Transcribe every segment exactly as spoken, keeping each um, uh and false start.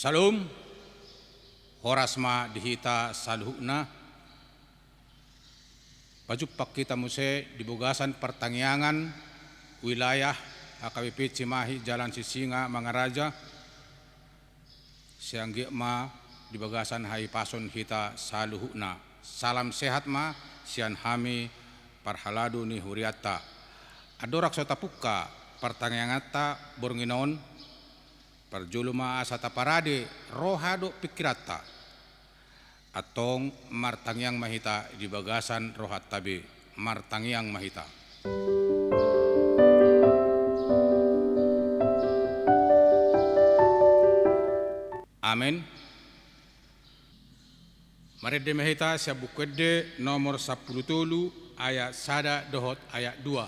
Syalom. Horas ma di hita saluhutna. Pajumpang hita muse di bagasan partangiangan wilayah H K B P Cimahi, Jalan Sisingamangaraja. Sai anggiat ma di bagasan hahipason hita saluhutna. Salam sehat ma sian hami parhalado ni hurianta. Andorang so tapungka partangianganta borngin on, parjolo ma asa taparade roha dohot pingkiranta. Antong martangiang ma hita di bagasan rohanta be. Martangiang ma hita. Amen. Marende ma hita sian Buku Ende nomor sampulu tolu, ayat sada dohot ayat dua.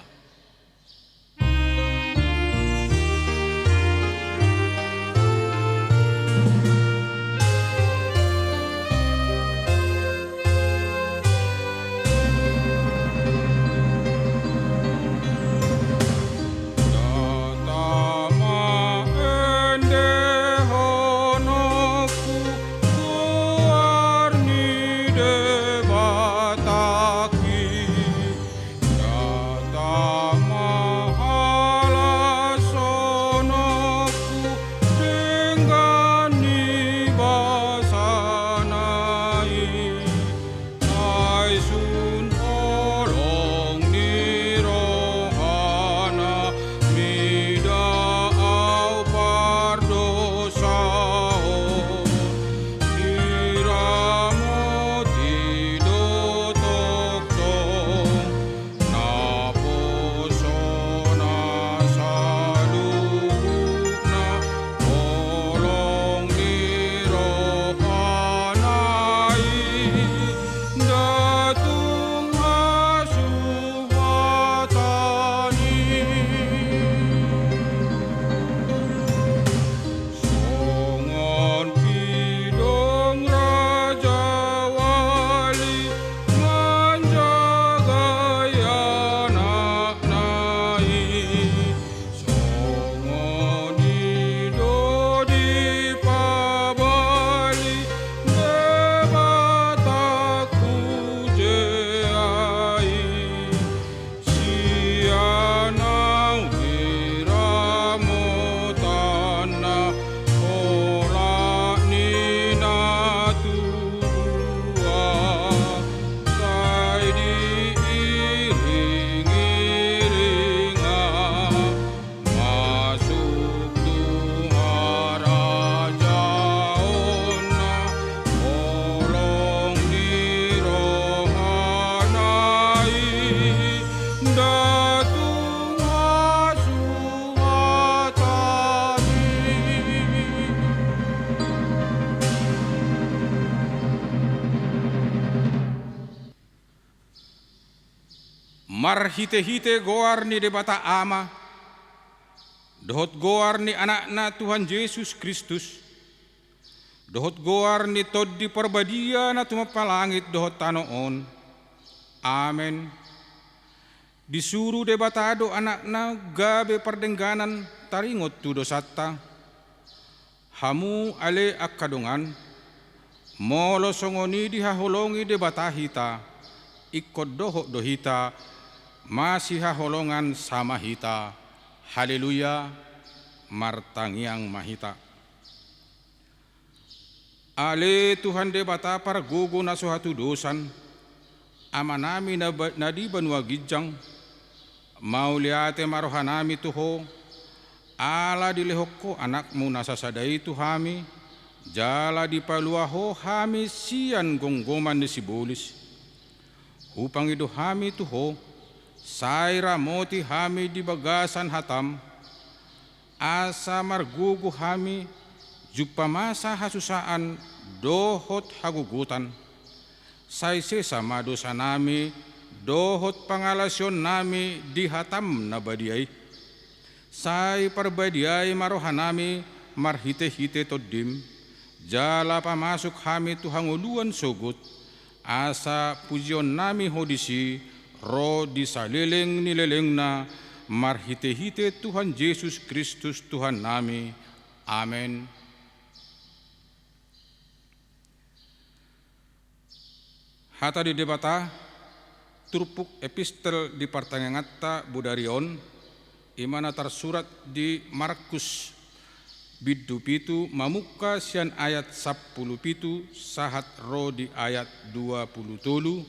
Ndada ma endehononku goar ni Debatangki. Ndada ma halashononku denggan ni basana i. Ai sun holong ni rohana mida au pardosaon. Diramoti do tongtong naposona saluhutna holong ni rohana i. Nda tung hasuhatan i. Songon pidong rajawali manjagai anakna i. Songon i do dipabali Debatangku jea i. Sian au diramotanna holan ni na tubu, sai diiringiringi masuk tu harajaonna holong ni rohana i. Nda tung hasuhatan i. Marhitehite goar ni Debata Ama, dohot goar ni Anakna Tuhan Jesus Kristus, dohot goar ni Tondi Parbadia na tumompa langit dohot tano on. Amen. Disuru Debata do Anakna gabe pardengganan taringot tu dosanta. Hamu ale angka dongan, molo songon i dihaholongi Debata hita, ingkon dohot do hita masihaholongan sama hita. Haleluya. Martangiang ma hita. Ale Tuhan Debata pargogo na so hatudosan, Amanami na ba-, na di banua ginjang, mauliate ma rohanami tu Ho, ala dilehon Ho Anakmu na sasada i tu hami, jala dipalua Ho hami sian gomgoman ni sibolis. Hupangido hami tu Ho, sai ramoti hami di bagasan hataM, asa margogo hami jumpa masa hasusaan dohot hagogotan. Sai sesa ma dosanami dohot pangalaosionnami di hataM na badia i. Sai parbadiai ma rohanami marhitehite TondiM, jala pamasuk hami tu hangoluan sogot, asa pujionnami Ho disi ro di saleleng ni lelengna, marhitehite Tuhan Jesus Kristus Tuhannami. Amen. Hata ni Debata, turpuk epistel di partangianganta bodari on, i ma na tarsurat di Markus bindu pitu, mamungka sian ayat sampulu pitu sahat ro di ayat dua pulu tolu.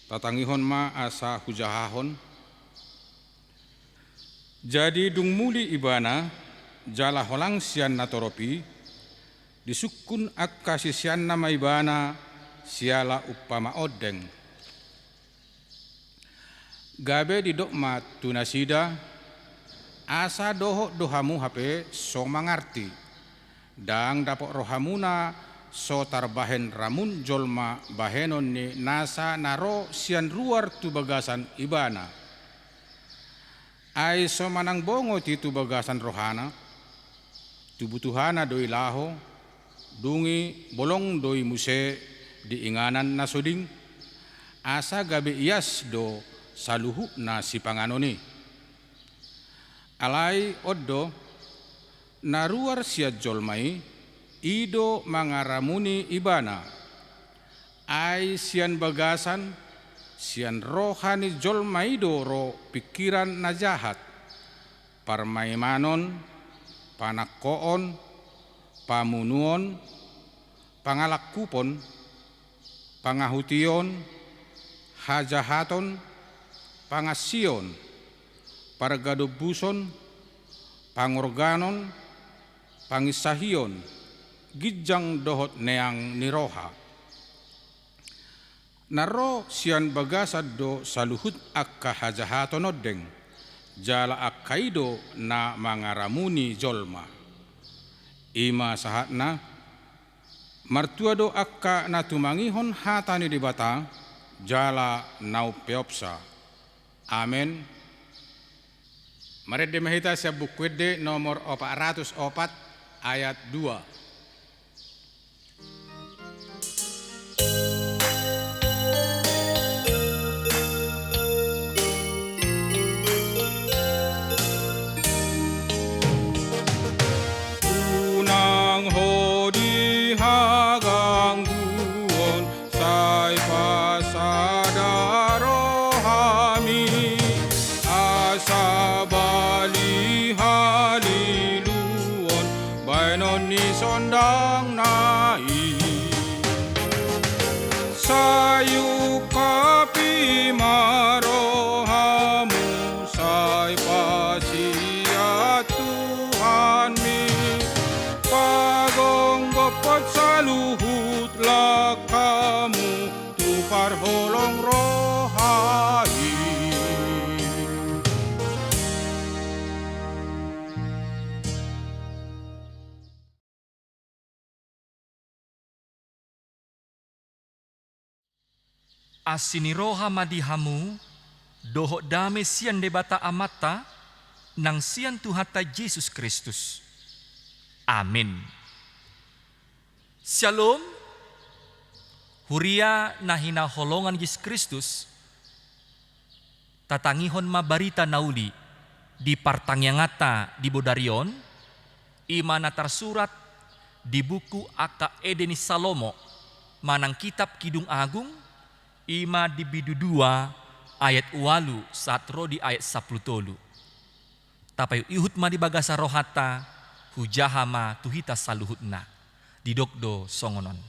Tatangihon ma asa hujahahon. Jadi dung muli ibana, jala holang sian natorop i, disungkun angka siseanna ma ibana siala umpama ondeng. Gabe didok ma tu nasida, asa dohot do hamu hape so mangarti. Ndang dapot rohamuna so tarbahen ramun jolma bahenon ni nasa na ro sian ruar tu bagasan ibana. Ai so manang bongot i tu bagasan rohana, tu butuhana do i laho, dung i bolong do i muse di inganan na so ding, asa gabe ias do saluhutna sipanganon i. Alai on do, na ruar sian jolma i, i do mangaramuni ibana. Ai sian bagasan, sian roha ni jolma i do ro pingkiran na jahat, parmaimanon, panangkoon, pamunuon, pangalangkupon, pangahution, hajahaton, pangansion, pargadombuson, pangorganon, panginsahion, ginjang dohot neang ni roha. Na ro sian bagasan do saluhut angka hajahaton ondeng, jala angka i do na mangaramuni jolma. I ma sahatna. Martua do angka na tumangihon hata ni Debata, jala na umpeopsa. Amen. Marende ma hita sian Buku Ende nomor opat ratus opat, ayat dua. Unang ho di hagangguon, sai pasada rohami, asa bali haliluon bahenon ni sondangna i. Sai ungkapi ma rohamu, sai pasiat Tuhanmi, pagomgophon saluhut langkamu tu parholong roha i. Asi ni roha ma di hamu, dohot dame sian Debata Amanta, nang sian Tuhanta Jesus Kristus. Amin. Syalom. Huria na hinaholongan Jesus Kristus, tatangihon ma barita na uli di partangianganta di bodari on, i ma na tarsurat di buku Angka Ende ni Salomo manang kitab Kidung Agung, i ma di bindu dua ayat ualu sahat ro di ayat sampulu tolu. Tapaihutihut ma di bagasan rohanta, hujaha ma tu hita saluhutna. Didok do songon on.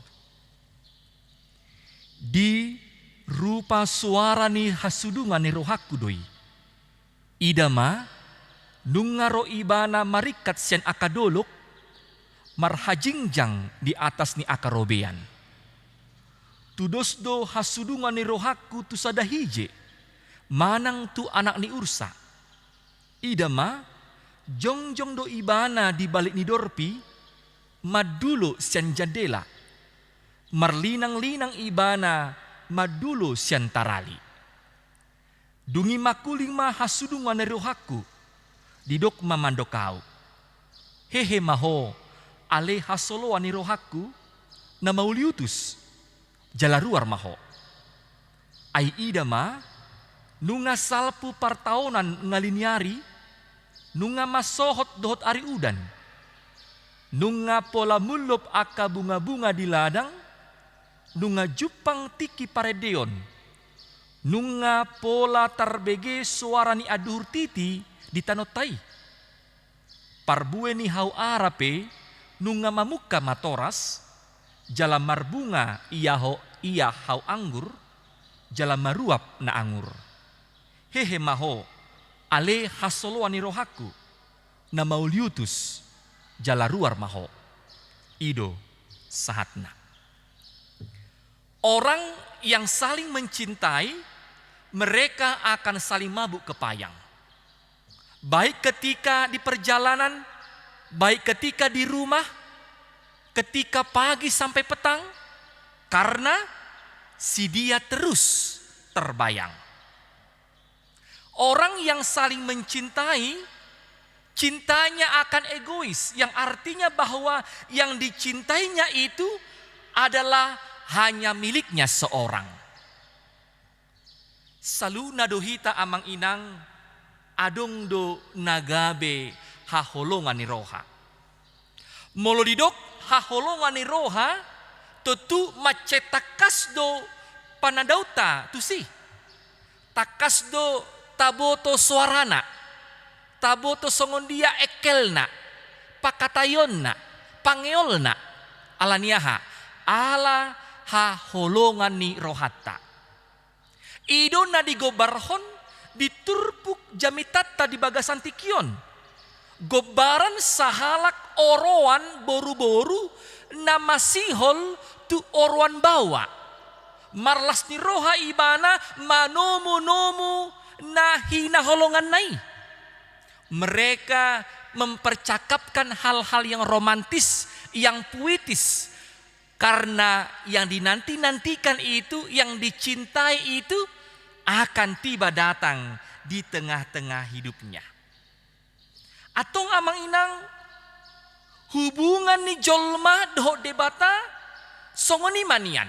Di rupa soara ni hasudungan ni rohangku do i. Ida ma, nunga ro Ibana maringkat sian angka dolok, marhajingjang di atas ni angka robean. Tudos do hasudungan ni rohangku tu sada hije, manang tu anak ni ursa. Ida ma, jongjong do Ibana di balik ni dorpi, mandulo sian jandela. Marlinanglinang Ibana mandulo sian tarali. Dung i mangkuling ma hasudungan ni rohangku, didok ma mandok ahu: Hehe ma ho, ale hasoloan ni rohangku, na mauliutus, jala ruar ma ho. Ai ida ma, nunga salpu partaonan ngali ni ari, nunga mansohot dohot ari udan. Nunga pola mullop angka bungabunga di ladang, Nunga jumpang tingki parendeon, nunga pola tarbege soara ni anduhur titi di tanonta i. Parbue ni hau ara pe nunga mamungka matoras, jala marbunga ia ho-, ia hau anggur, jala maruap na angur. Hehe ma ho, ale hasoloan ni rohangku, na mauliutus, jala ruar ma ho. I do sahatna. Orang yang saling mencintai, mereka akan saling mabuk kepayang. Baik ketika di perjalanan, baik ketika di rumah, ketika pagi sampai petang, karena si dia terus terbayang. Orang yang saling mencintai, cintanya akan egois, yang artinya bahwa yang dicintainya itu adalah hanya miliknya seorang. Saluhutna do hita amang inang, adong do na gabe haholongan ni roha. Molo didok haholongan ni roha, tontu mansai tangkas do panandaonta tusi. Tangkas do taboto soarana, taboto songon dia engkelna, pangkataionna, pangeolna. Ala ni aha? Ala haholongan ni rohanta. I do na digombarhon di turpuk jamitanta di bagasan tingki on. Gombaran sahalak oroan boruboru na masihol tu oroan baoa. Marlas ni roha ibana manomunomu na hinaholonganna i. Mereka mempercakapkan hal-hal yang romantis, yang puitis, karena yang dinanti-nantikan itu, yang dicintai itu akan tiba datang di tengah-tengah hidupnya. Antong amang inang, hubungan ni jolma dohot Debata songon i ma nian,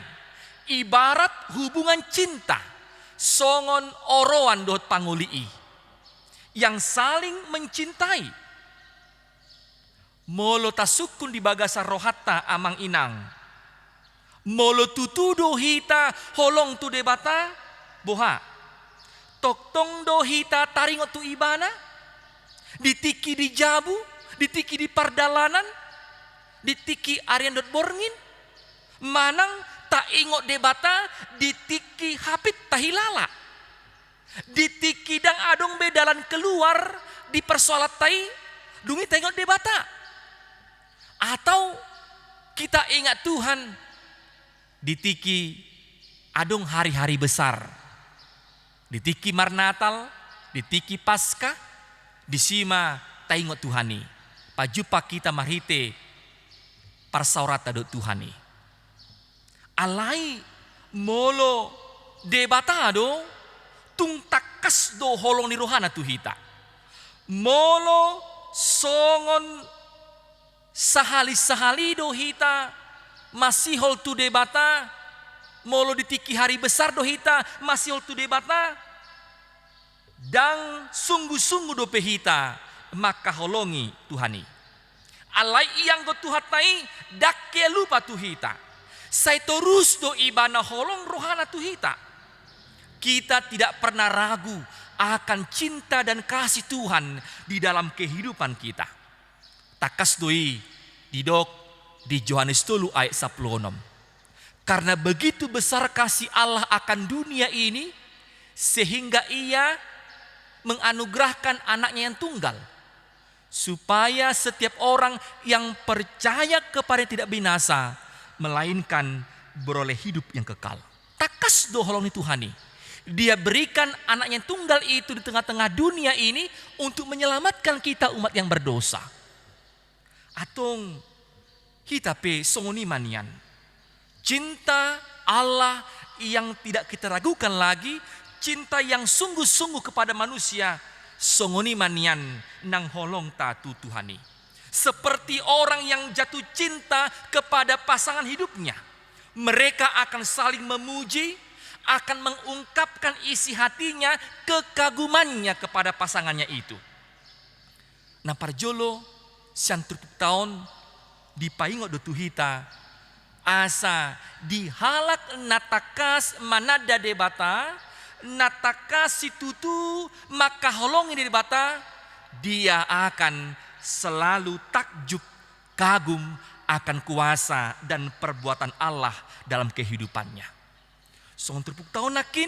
ibarat hubungan cinta, songon oroan dohot pangoli i, yang saling mencintai. Molo tasungkun di bagasan rohanta amang inang, molo tutu do hita holong tu Debata, boha? Tongtong do hita taringot tu Ibana? Di tingki di jabu, di tingki di pardalanan, di tingki arian dohot borngin, manang taingot Debata di tingki hapit tahilala? Di tingki ndang adong be dalan keluar di persoalanta i, dung i taingot Debata? Atau kita ingat Tuhan di tingki adong hari-hari besar, di tingki marnatal, di tingki Paskah, disi ma taingot Tuhan i, pajumpang hita marhite parsaoranta dohot Tuhan i. Alai molo Debata do, tung tangkas do holong ni rohana tu hita. Molo songon sahali-sahali do hita masihol tu Debata, molo di tingki hari besar do hita masihol tu Debata, ndang sungguh-sungguh dope hita mangkaholongi Tuhan i. Alai ianggo Tuhanta i ndang hea lupa tu hita. Sai torus do Ibana holong rohana tu hita. Kita tidak pernah ragu akan cinta dan kasih Tuhan di dalam kehidupan kita. Tangkas do i didok di Johannes tolu ayat sampulu onom. Karena begitu besar kasih Allah akan dunia ini, sehingga Ia menganugerahkan Anaknya yang tunggal, supaya setiap orang yang percaya kepada-Nya tidak binasa, melainkan beroleh hidup yang kekal. Tangkas do holong ni Tuhan i. Dia berikan Anaknya yang tunggal itu di tengah-tengah dunia ini untuk menyelamatkan kita umat yang berdosa. Antong hita pe songon i ma nian. Cinta Allah yang tidak kita ragukan lagi, cinta yang sungguh-sungguh kepada manusia, songon i ma nian nang holongta tu Tuhan i. Seperti orang yang jatuh cinta kepada pasangan hidupnya, mereka akan saling memuji, akan mengungkapkan isi hatinya, kekagumannya kepada pasangannya itu. Na parjolo, sian turpukta on dipaingot do tu hita Asa di halak na tangkas mananda Debata, na tangkas situtu mangkaholongi Debata, dia akan selalu takjub kagum akan kuasa dan perbuatan Allah dalam kehidupannya. Songon turpukta on nangkin,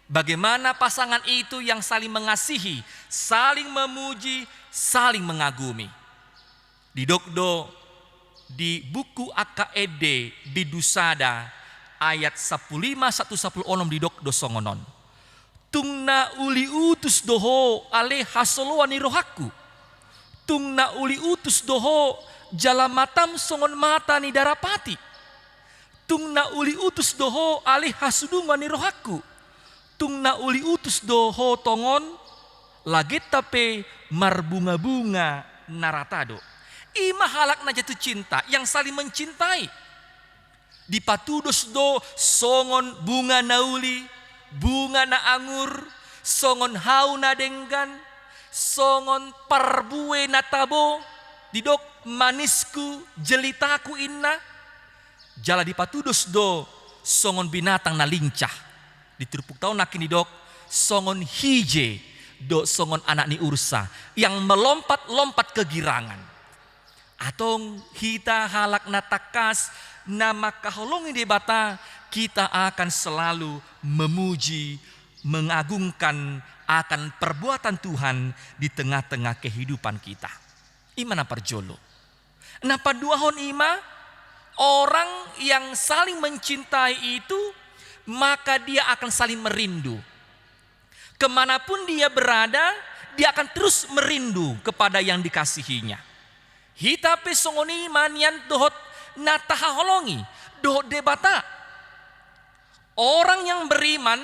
bagaimana pasangan itu yang saling mengasihi, saling memuji, saling mengagumi. Didok do di buku Angka Ende bindu sada ayat sampulu lima sahat tu sampulu onom, didok do songon on. Tung na uli utus do ho ale hasoloan ni rohangku. Tung na uli utus do ho jala matam songon mata ni darapati. Tung na uli utus do ho ale hasudungan ni rohangku. Tung na uli utus do ho tongon, lagenta pe marbunga-bunga na rata do. I ma halak na jatuh cinta, yang saling mencintai. Dipatudos do songon bunga na uli, bunga na angur, songon hau na denggan, songon parbue na tabo, didok manisku, jelitaku inna. Jala dipatudos do songon binatang na lincah. Di turpukta on nangkin didok songon hije do songon anak ni ursa yang melompat-lompat kegirangan. Antong hita halak na tangkas na mangkaholongi Debata, kita akan selalu memuji, mengagungkan akan perbuatan Tuhan di tengah-tengah kehidupan kita. I ma na parjolo. Na paduahon i ma, orang yang saling mencintai itu, maka dia akan saling merindu. Kemanapun dia berada, dia akan terus merindu kepada yang dikasihinya. Hita pe songon i ma nian dohot na tahaholongi, dohot Debata. Orang yang beriman,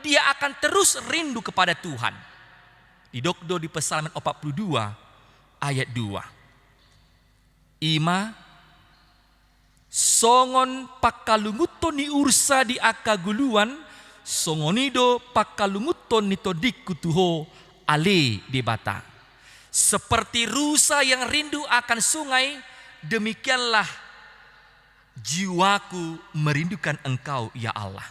dia akan terus rindu kepada Tuhan. Didok do di Psalmen opat pulu dua ayat dua. I ma, songon pangkalungunhon ni ursa di angka guluan, songon i do pangkalungunhon ni tondingku tu ho ale Debata. Seperti rusa yang rindu akan sungai, demikianlah jiwaku merindukan Engkau, ya Allah.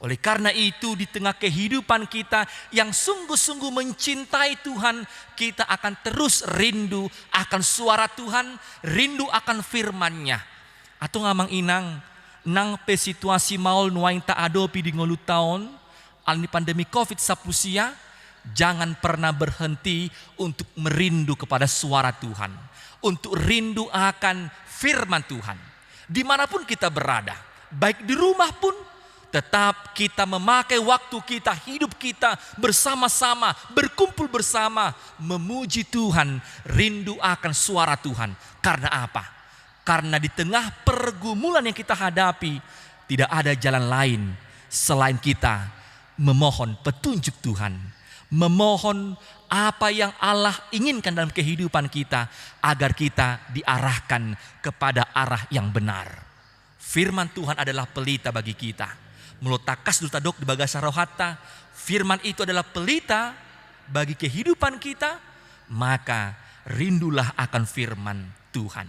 Oleh karena itu, di tengah kehidupan kita yang sungguh-sungguh mencintai Tuhan, kita akan terus rindu akan suara Tuhan, rindu akan firman-Nya. Antong amang inang, nang pe situasi maol nuaeng taadopi di ngolunta on, alani pandemi covid sampulu sia, jangan pernah berhenti untuk merindu kepada suara Tuhan, untuk rindu akan firman Tuhan. Dimanapun kita berada, baik di rumah pun, tetap kita memakai waktu kita, hidup kita bersama-sama, berkumpul bersama, memuji Tuhan, rindu akan suara Tuhan. Karena apa? Karena di tengah pergumulan yang kita hadapi, tidak ada jalan lain selain kita memohon petunjuk Tuhan, memohon apa yang Allah inginkan dalam kehidupan kita, agar kita diarahkan kepada arah yang benar. Firman Tuhan adalah pelita bagi kita. Molo tangkas do tadok di bagasan rohanta, firman itu adalah pelita bagi kehidupan kita, maka rindulah akan firman Tuhan.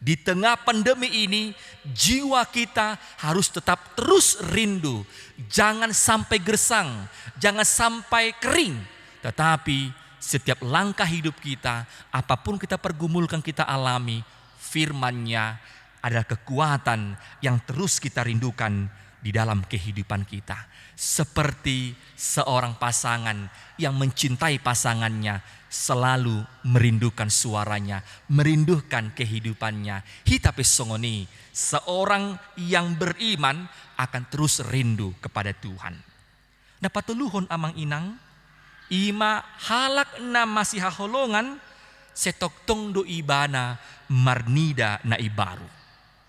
Di tengah pandemi ini, jiwa kita harus tetap terus rindu. Jangan sampai gersang, jangan sampai kering. Tetapi setiap langkah hidup kita, apapun kita pergumulkan, kita alami, firman-Nya adalah kekuatan yang terus kita rindukan di dalam kehidupan kita. Seperti seorang pasangan yang mencintai pasangannya, selalu merindukan suaranya, merindukan kehidupannya. Hita pe songon i, seorang yang beriman akan terus rindu kepada Tuhan. Na patoluhon amang inang, i ma halak na masihaholongan, sai tongtong do ibana marnida na imbaru.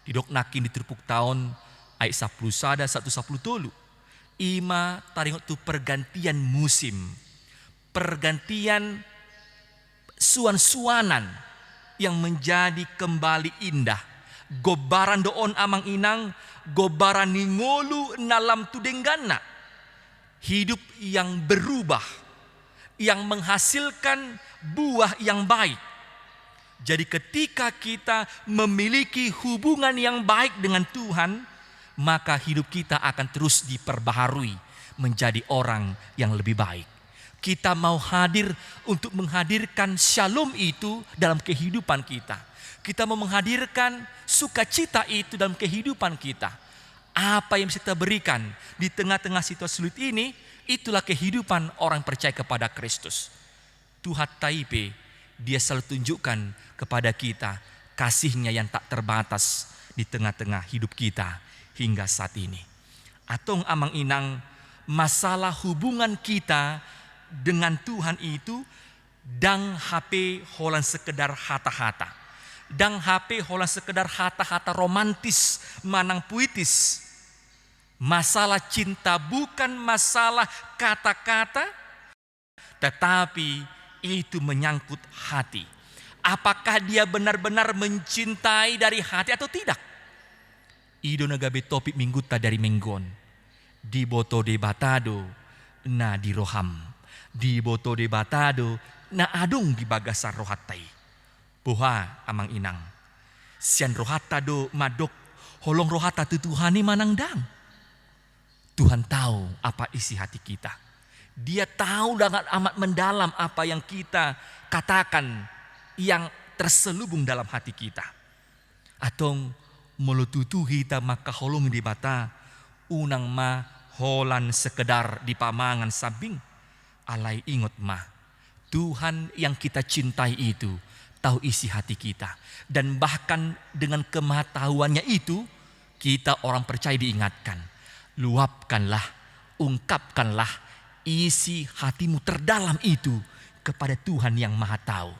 Didok nangkin di turpukta on ayat sampulu sada sahat tu sampulu tolu. I ma taringot tu pergantian musim, pergantian suan-suanan yang menjadi kembali indah. Gombaran do on amang inang, gombaran ni ngolu na lam tu dengganna. Hidup yang berubah, yang menghasilkan buah yang baik. Jadi ketika kita memiliki hubungan yang baik dengan Tuhan, maka hidup kita akan terus diperbaharui menjadi orang yang lebih baik. Kita mau hadir untuk menghadirkan shalom itu dalam kehidupan kita. Kita mau menghadirkan sukacita itu dalam kehidupan kita. Apa yang bisa kita berikan di tengah-tengah situasi sulit ini, itulah kehidupan orang percaya kepada Kristus. Tuhanta i pe, Dia selalu tunjukkan kepada kita kasih-Nya yang tak terbatas di tengah-tengah hidup kita hingga saat ini. Antong amang inang, masalah hubungan kita dengan Tuhan itu ndang hape holan sekedar hata-hata. Ndang hape holan sekedar hata-hata romantis manang puitis. Masalah cinta bukan masalah kata-kata, tetapi itu menyangkut hati. Apakah dia benar-benar mencintai dari hati atau tidak? I do na gabe topik minggunta di ari Minggu on. Diboto Debata do na di roham. Diboto Debata do na adong di bagasan rohanta i. Boha, amang inang? Sian rohanta do mandok holong rohanta tu Tuhan i manang ndang? Tuhan tahu apa isi hati kita. Dia tahu dengan amat mendalam apa yang kita katakan, yang terselubung dalam hati kita. Antong, molo tutu hita mangkaholongi Debata, unang ma holan sekedar di pamangan sambing. Alai ingot ma, Tuhan yang kita cintai itu tahu isi hati kita. Dan bahkan dengan kemahatauannya itu, kita orang percaya diingatkan, luapkanlah, ungkapkanlah isi hatimu terdalam itu kepada Tuhan yang Maha Tahu.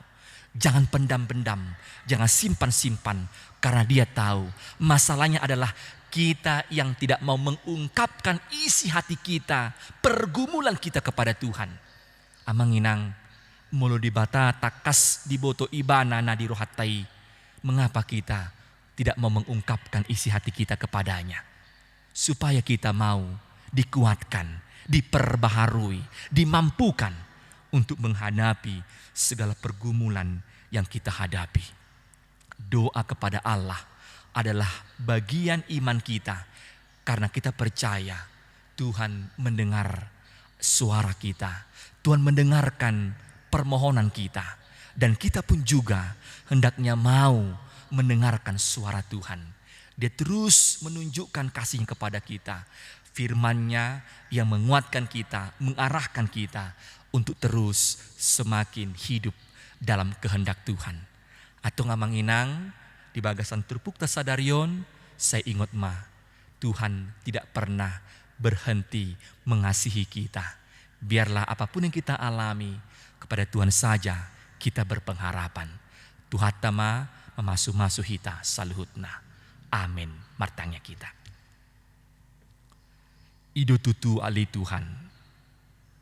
Jangan pendam-pendam, jangan simpan-simpan, karena Dia tahu. Masalahnya adalah kita yang tidak mau mengungkapkan isi hati kita, pergumulan kita kepada Tuhan. Amang inang, molo Debata tangkas diboto Ibana na di rohanta i, mengapa kita tidak mau mengungkapkan isi hati kita kepada-Nya? Supaya kita mau dikuatkan, diperbaharui, dimampukan untuk menghadapi segala pergumulan yang kita hadapi. Doa kepada Allah adalah bagian iman kita, karena kita percaya Tuhan mendengar suara kita, Tuhan mendengarkan permohonan kita, dan kita pun juga hendaknya mau mendengarkan suara Tuhan. Dia terus menunjukkan kasih-Nya kepada kita. Firman-Nya yang menguatkan kita, mengarahkan kita untuk terus semakin hidup dalam kehendak Tuhan. Antong amang inang, di bagasan turpukta sadari on, sai ingot ma, Tuhan tidak pernah berhenti mengasihi kita. Biarlah apapun yang kita alami, kepada Tuhan saja kita berpengharapan. Tuhanta ma mamasu-masu hita saluhutna. Amin. Martangiang hita. I do tutu ale Tuhan,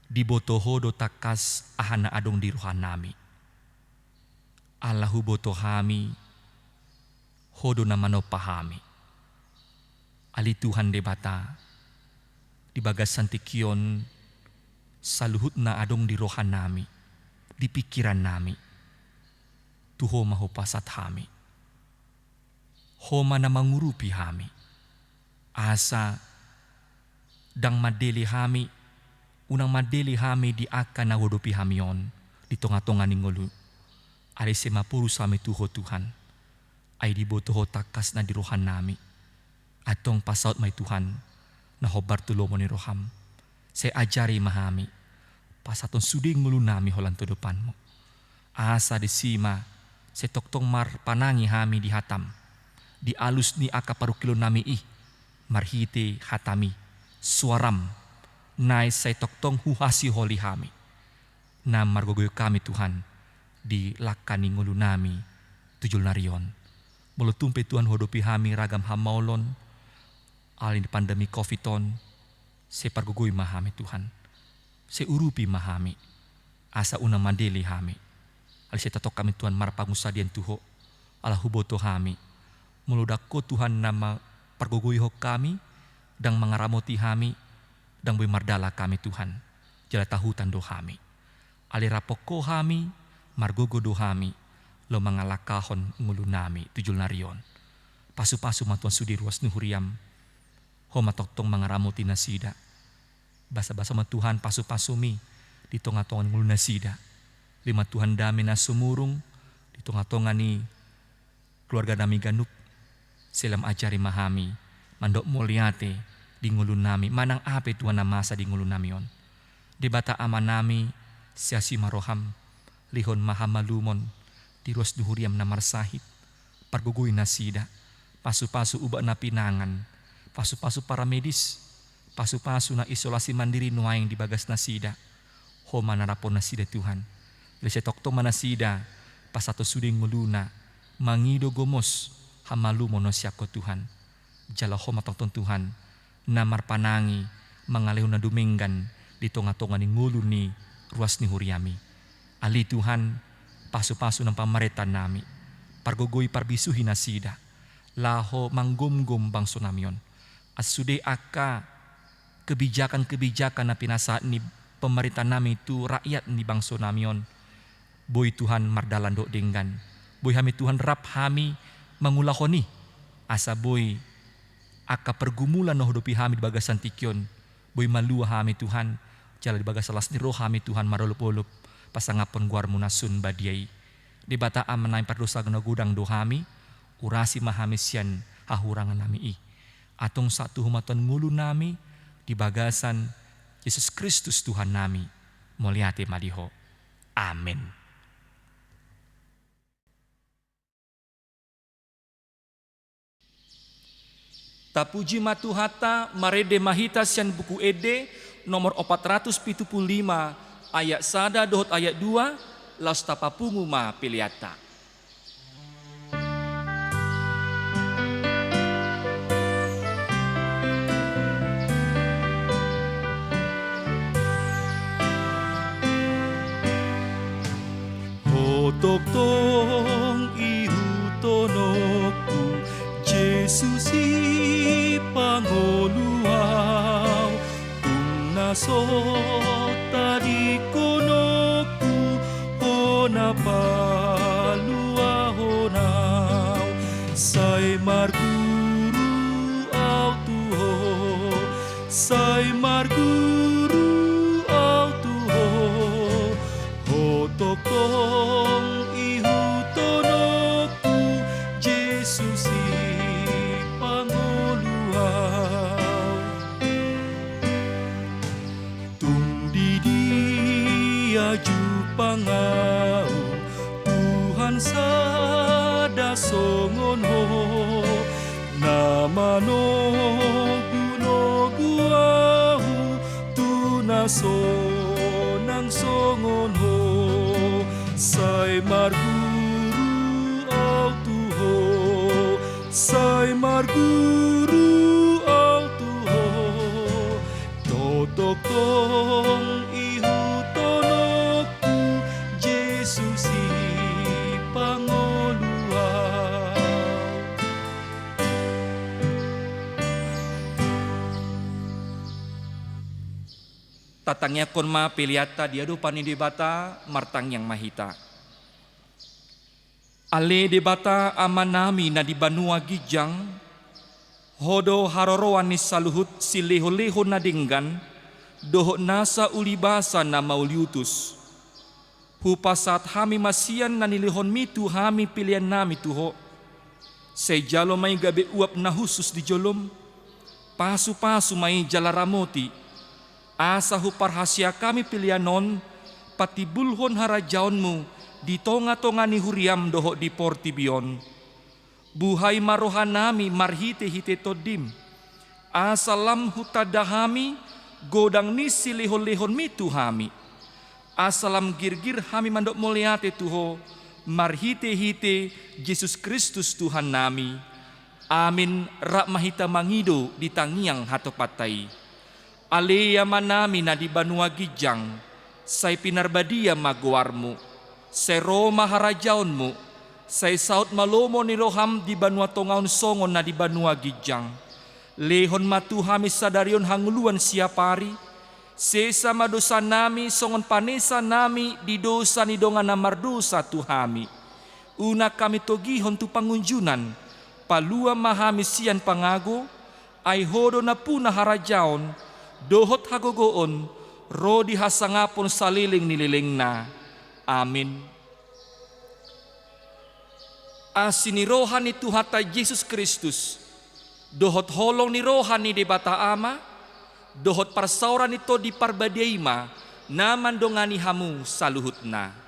diboto Ho do tangkas aha na adong di rohanami. Ala huboto hami, Ho do na manompa hami. Ale Tuhan Debata, di bagasan tingki on saluhutna adong di rohanami, di pingkirannami, tu Ho ma hupasahat hami. Ho ma na mangurupi hami. Asa ndang mandele hami, unang mandele hami di angka na huadopi hami on di tonga-tonga ni ngolu. Alai sai maporus hami tu Ho Tuhan. Ai diboto Ho tangkas na di rohanami. Antong pasaut ma i Tuhan, na hombar tu lomo ni roham. Sai ajari ma hami, pasahathon sude ngolunami holan tu adopanmu. Asa disi ma sai tongtong marpanangi hami di hatam, di alus ni angka parungkilonnami i, marhite hatami, suaram, nai sai tongtong huhasiholi hami. Na margogoihon hami Tuhan, di langka ni ngolunami tu joloan ni ari on. Molo tung pe Tuhan huadopi hami ragam hamaolon, ala ni pandemi covid on, sai pargogoi ma hami Tuhan. Sai urupi ma hami. Asa unang mandele hami. Alai sai tongtong hami Tuhan marpangunsandean tu Ho. Ala huboto hami. Molo ndang Ho Tuhan na ma pargogoihon hami, ndang mangaramoti hami, ndang boi mardalan hami Tuhan. Jala tahutan do hami. Alai rap Ho hami, margogo do hami. laho mangalangkahon ngolunami tu joloan ni ari on. Pasupasu ma Tuhan sude ruas ni huriam, Ho ma tongtong mangaramoti nasida. Basabasa ma Tuhan pasupasumi di tongatonga ni ngolu nasida. Lehon ma Tuhan dame na sumurung di tongatonga ni keluarganami ganup. Sai lam ajari ma hami mandok mauliate di ngolunami manang aha pe Tuhan na masa di ngolunami on. Debata Amanami, siasi ma roham, lehon ma hamalumon di ruas ni huriam na marsahit. Pargogoi nasida, pasupasu ubat na pinangan, pasupasu paramedis, pasupasu na isolasi mandiri nuaeng di bagas nasida. Ho ma na rap dohot nasida Tuhan. Jala sai tongtong ma nasida pasahathon sude ngoluna mangido gomos hamalumon na sian Ho Tuhan. Jala Ho ma tongtong Tuhan na marpanangi mangalehon na dumenggan di tongatonga ni ngolu ni ruas ni huriami. Ale Tuhan, pasupasu nang pamarentannami, pargogoi parbisuhi nasida laho manggomgom bangsonami on. Asa sude angka kebijakan-kebijakan na pinasahat ni pamarentannami tu rakyat ni bangsonami on, boi Tuhan mardalan dohot denggan. Boi hami Tuhan rap hami mangulahon i, asa boi angka pergumulan na huadopi hami di bagasan tingki on, boi malua hami Tuhan, jala di bagasan las ni roha hami Tuhan marolopolop pasangaphon goarmu na sun badia i. Debata Amanami, pardosa na godang do hami, urasi ma hami sian hahurangannami i. Antong sahat tu Ho ma Tuhan ngolunami di bagasan Jesus Kristus Tuhannami. Mauliate ma di Ho. Amen. Tapuji ma Tuhanta, marende ma hita sian Buku Ende nomor opat ratus pitu pulu lima, ayat sada dohot ayat dua, laos tapapungu ma peleanta. Ho tongtong ihuthononku, Jesus i pangolu au, tung na so tadingkononku, Ho na paluahon au. Sai marguru au tu Ho, sai marguru au tu Ho, Ho tongtong ihuthononku, Jesus i pangolu au. Tung di dia jumpang au Tuhan sada songon Ho, na manogunogu au tu na sonang songon Ho. Sai marguru au tu Ho, sai marguru au tu Ho, Ho tongtong ihuthononku, Jesus i pangolu au. Tatangiangkon ma peleanta di adopan ni Debata, martangiang ma hita. Ale Debata Amanami na di banua ginjang, Ho do haroroan ni saluhut silehonlehon na denggan dohot nasa ulibasa na mauliutus. Hupasahat hami ma sian na nilehonmi tu hami peleannami tu Ho. Sai jalo ma i gabe uap na hushus di jolom. Pasupasu ma i jala ramoti, asa huparhaseang hami pelean on patimbulhon harajaonmu di tongatonga ni huriam dohot di portibi on. Buhai ma rohanami marhitehite Tondim, asa lam hutanda hami godang ni silehonlehonmi tu hami, asa lam girgir hami mandok mauliate tu Ho marhitehite Jesus Kristus Tuhannami. Amin. Rap ma hita mangido di tangiang hatopanta i. Ale Amanami na di banua ginjang, sai pinarbadia ma goarmu. Sai ro ma harajaonmu. Sai saut ma lomo ni roham di banua tonga on songon na di banua ginjang. Lehon ma tu hami sadari on hangoluan siapari. Sesa ma dosanami songon panesanami di dosa ni dongan na mardosa tu hami. Unang hami togihon tu pangunjunan, palua ma hami sian pangago, ai Ho do nampuna harajaon, dohot hagogoon, ro di hasangapon saleleng ni lelengna. Amin. Asi ni roha ni Tuhanta Jesus Kristus, dohot holong ni roha ni Debata Ama, dohot parsaoran ni Tondi Parbadia i ma na mandongani hamu saluhutna.